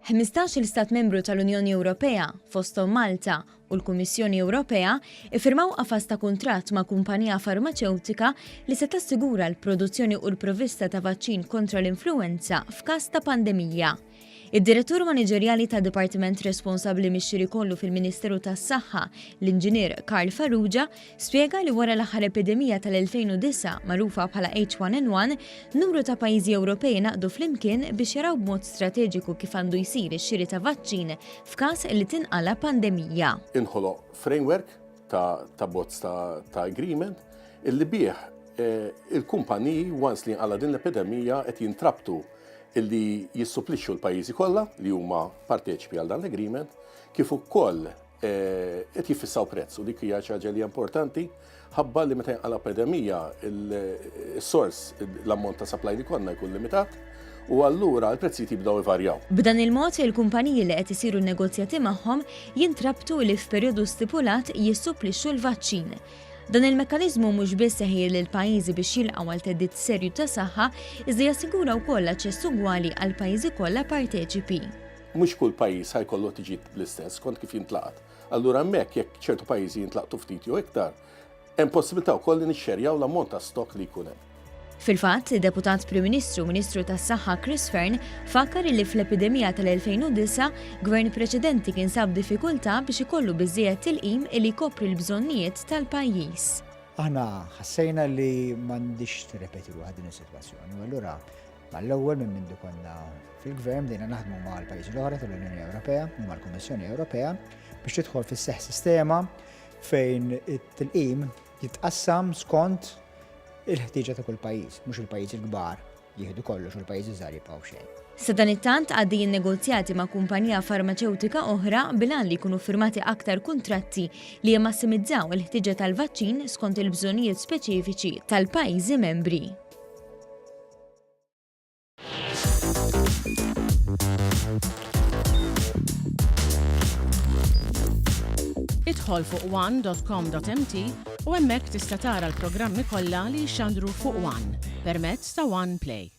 15-il stat membru tal-Unjoni Ewropea, fosthom Malta, u l-Kummissjoni Ewropea, iffirmaw qafas ta' kuntratt ma' kumpanija farmaċewtika li se tassigura l-produzzjoni u l-provvista ta' vaċċin kontra l-influwenza f'każ ta' pandemija. Id-Direttur Maniġerjali tad-Dipartiment responsabbli mix-xiri kollu fil-Ministeru tas-Saħħa, l-Inġinier Karl Farrugia, spjega li wara l-aħħar epidemija tal-2009 magħrufa bħala H1N1, numru ta' pajjiżi Ewropej ingħaqdu flimkien biex jaraw b'mod strateġiku kif għandu jsir ix-xiri ta' vaċċin f'każ li tinqala' pandemija. Inħoloq framework ta' bozz ta' agreement illi bih il-kumpaniji once li jinqala' din l-epidemija qed jintrabtu illi jissupplixxu l-pajjiżi kollha li huma parteċipi għal dan l-agreement, kif ukoll eh, qed jiffissaw prezz u dik hija xi ħaġa li hija importanti ħabba li meta jinqala epidemija il-sors l-ammont ta' supply li konna jkun limitat u allura l-prezzijiet jibdew ivarjaw. B'dan il-mod, il-kumpaniji li qed isiru n-negozjati magħhom jintrabtu li f'perjodu stipulat jissupplixxu l-vaċċin. Dan il-mekkaniżmu mhux biss iħejji lill-pajjiżi biex jilqgħu għal theddid serju ta' saħħa, iżda jassigura wkoll aċċess ugwali għall-pajjiżi kollha parteċipi. Mhux kull pajjiż ħa jkollu ħtiġijiet l-istess skont kif jintlaqat. Allura hemmhekk jekk ċertu pajjiżi jintlaqtu ftit jew iktar, hemm possibilità wkoll li nixxerjaw l-ammont ta' stock li jkun hemm. Fil-fatt, id-Deputat Prim Ministru u Ministru tas-Saħħa Chris Fearne fakkar illi fl-epidemija tal-2009, Gvern preċedenti kien sab diffikultà biex ikollu biżżejjed tilqim illi jkopri l-bżonnijiet tal-pajjiż. Aħna ħassejna li m'għandhiex tirrepeti ruħha din is-sitwazzjoni u allura mal-ewwel minn mindu konna fil-Gvern bdejna naħdmu mal-pajjiżi l-oħra tal-Unjoni Ewropea u mal-Kummissjoni Ewropea biex tidħol fis-seħħ sistema fejn it-tilqim jitqassam skont il-ħtieġa ta' kull pajjiż, mhux il-pajjiżi l-kbar jieħdu kollox u l-pajjiżi ż-żgħar jibqgħu b'xejn. Sadanittant għaddejjin negozjati ma' kumpanija farmaċewtika oħra bil-għan li jkunu ffirmati aktar kuntratti li jimmassimizzaw il-ħtieġa tal-vaċċin skont il-bżonnijiet speċifiċi tal-pajjiżi membri. Idħol fuq one.com.mt u hemmhekk tista' tara l-programmi kollha li jixxandru fuq One permezz ta' One Play.